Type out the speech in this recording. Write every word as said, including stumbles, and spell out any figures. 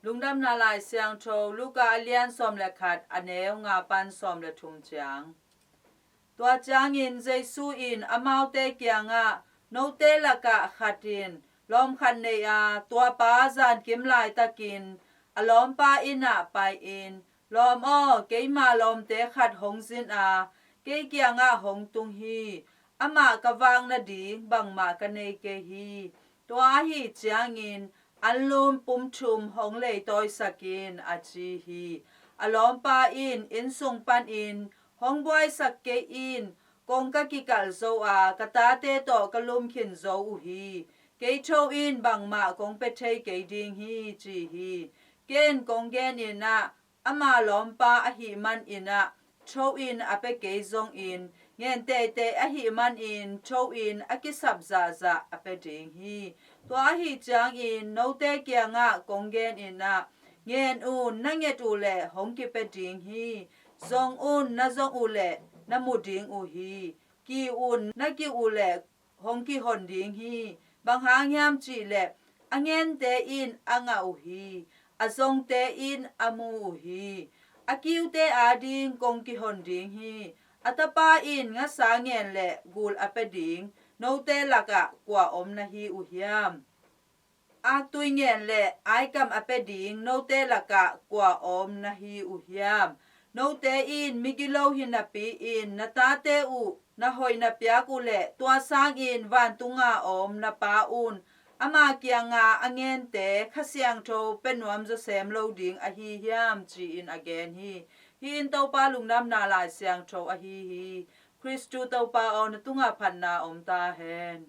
Lungdamna Lai Siangtho Luka a lian sawm le khat, a neu nga pan sawm le thum ciang. Tua ciangin Jesu in amaute kiangah, "Note lakah khat in lawm khat nei a, tua pa zankim laitakin a lawmpa inn ah pai-in, 'Lawm aw, keima lawmte khat hong zin a, kei kiangah hong tung hi. Amah ka vak nading bangmah ka nei kei hi. Tua ahi ciangin anlum pum thum hong leitawisak in,' a ci hi. A lawmpa in inn sung panin, 'Hong buaisak kei in, kong ka kikalh zo a, ka tate tawh ka lum khin zo uh hi. Kei tho in, bangmah kong pia thei kei ding hi,' ci hi. Ken kong genin ah, ama lawmpa ahih manin ah tho-in a pia kei zongin, ngen teitei ahih manin tho-in a kisap zahzah a pia ding hi. Tua ahi ciangin note kiangah kong genin ah, ngen un, na nget uh leh hong kipia ding hi. Zong un, na zong uh leh na mu ding uh hi. Kiu un, na kiu uh leh hong kihon ding hi. Bang hang hiam cih leh, a ngente in a ngah uh hi, a zongte in a mu uh hi. A kiute ading kong kihon ding hi. A tapa in ngasa ngen leh gul a pia ding note lakah kua om na hi uh hiam? Aktui ngen leh aikam a pia ding note lakah kua om na hi uh hiam? Note in migilo hi napi-in na tate uh na hoih na piak uh leh, tua sangin vantunga om na Pa un ama kianga a ngente Kha Siangtho pia nuam zawsem lo ding ahi hiam?" ci-in a gen hi. Hih in Topa Lungdamna Lai Siangtho ahi hi. Khristu Topa aw, na tungah phatna om ta hen.